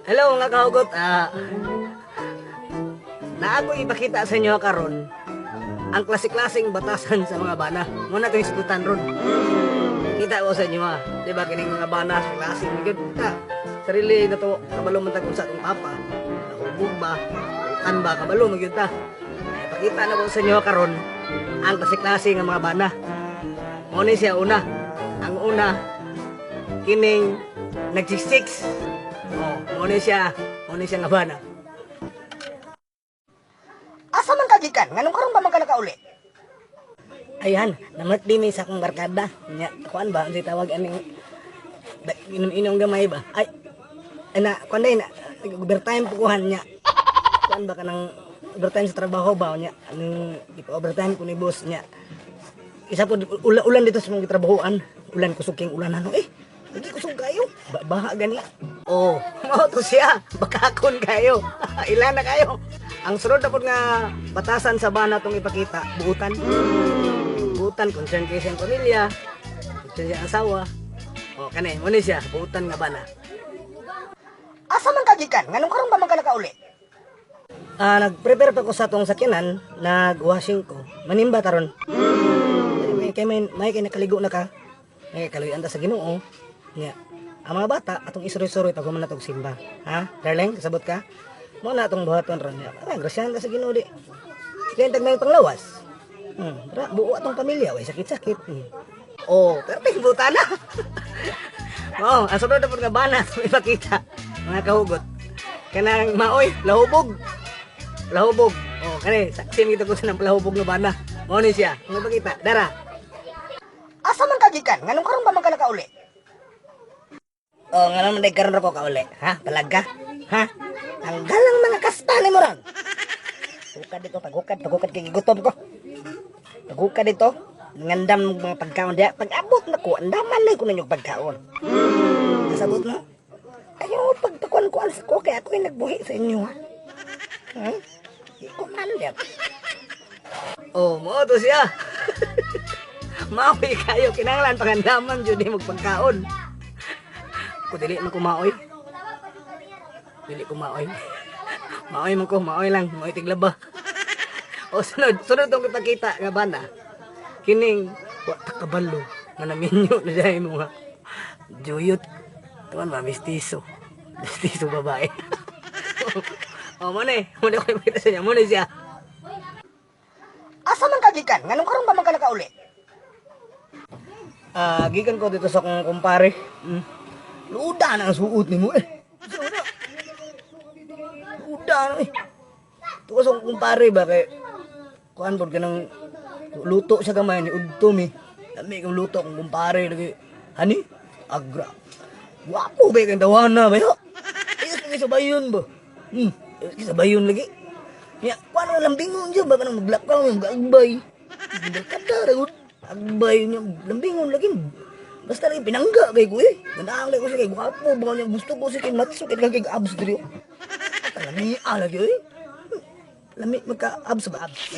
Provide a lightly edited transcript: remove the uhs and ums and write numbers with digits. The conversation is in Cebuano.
Hello, mga kahugot. Naa ko ipakita sa inyo karon ang klase-klaseng batasan sa mga bana. Muna itong isgutan ron. Kita ko sa inyo ha. Di ba kining mga bana sa klase gyud ta. Sarili na to, kabalo man ta kung sa atong papa. Nahubog ba? Kan ba kabalo man gyud ta. Ipakita na ko sa inyo karon ang klase-klase nga mga bana. Mao ni siya una. Ang una, kining nag-6. Oh, mao ni siya, mao ni siya nga bana. Asa man ka gikan? Nganong karon pa man ka nakauli? Ayan, namat din sa akong barkada. Nya, kuan ba unsay tawag aning inom-inom gamay ba? Ay, ana, kuan day na overtime po kuhan nya. Kuan ba kanang overtime sa trabaho ba nya? Anong ipa-overtime ko ni boss nya. Isa po ulan, ulan dito sa mga trabahoan. Ulan, kusog king ulan ano eh. Lagi kusog kayo. Baha gani. Oh, mao to siya. Bakakon kayo. Ilan na kayo. Ang sunod na pod nga batasan sa bana tong ipakita, buutan. Buutan, concern kay siyang pamilya, concern siyang asawa. Oh, kani, mo ni siya, buutan nga bana. Asa man ka gikan? Nganong karon pa man ka nakauli? Nag-prepare pa ko sa atong sakyanan, nag-washing ko. Manimba taron. May kay may kay nakaligo na ka. May kaluyan ta sa Ginoo. Nya. Ang mga bata atong isuroy-suroy pag human natog simba. Ha? Darling, kasabot ka? Mo na atong buhaton ron. Nya. Ay, grasyahan ta sa Ginoo di. Kaya tag may panglawas. Ra, buo atong pamilya, way sakit-sakit. Oh, perfect buta na. Oh, ang sunod na pud nga bana atong ipakita, mga kahugot. Kanang maoy, lahubog. Lahubog. Oh, kani saksin kita ko sa nang lahubog nga bana. Mao ni siya. Ang ipakita. Dara. Asa man ka gikan? Nganong karon pa man ka nakauli? Oh, nga naman day karon ra ko kauli. Ha? Palag ka? Ha? Tanggal ang mga kaspa ni mo ron. Hukad dito, paghukad, paghukad kay gigutom ko. Paghukad dito, ngandam mga pagkaon diya. Pag abot na ko, andaman na ko ninyo pagkaon. Kasabot mo? Ayaw, pagpakuan-kuan sa ko, kaya ako'y nagbuhi sa inyo, ha? Di ko man diya. Oh, mo to siya. Maoy kayo, kinahanglan pangandaman jud ni magpagkaon. Ko dili man ko maoy. Dili ko maoy. Maoy man ko, maoy lang, maoy tiglaba. O sunod, sunod tong ipakita nga bana. Kining wa ta kabalo nga naminyo na siya imo nga juyot. Tuan ba mistiso. Mistiso babae. O mo ni, mo ni ko ipakita sa inyo, mo ni siya. Asa man ka gikan? Nganong karon pa man ka nakauli? Gikan ko dito sa akong kumpare. Luda na ang suot nimo eh. Luda na eh. Tuwa sa akong kumpare ba kay kuan pod kanang luto siya gamay ni udto mi. Lami kang luto akong kumpare lagi. Hani? Agra. Wapo ba kang tawana ba yo? Ayos lagi sa bayon ba? Ayos sa bayon lagi. Ya, kuan ang lambingon siya ba kanang maglakaw mag-agbay. Kada ra gud. Agbay niya lambingon lagi. Basta lagi pinangga kay ko eh. Ganahan lagi ko siya kay gwapo ba niya gusto ko siya kay matso kay kay abs diri. Lami lagi eh. Lami magka abs ba abs.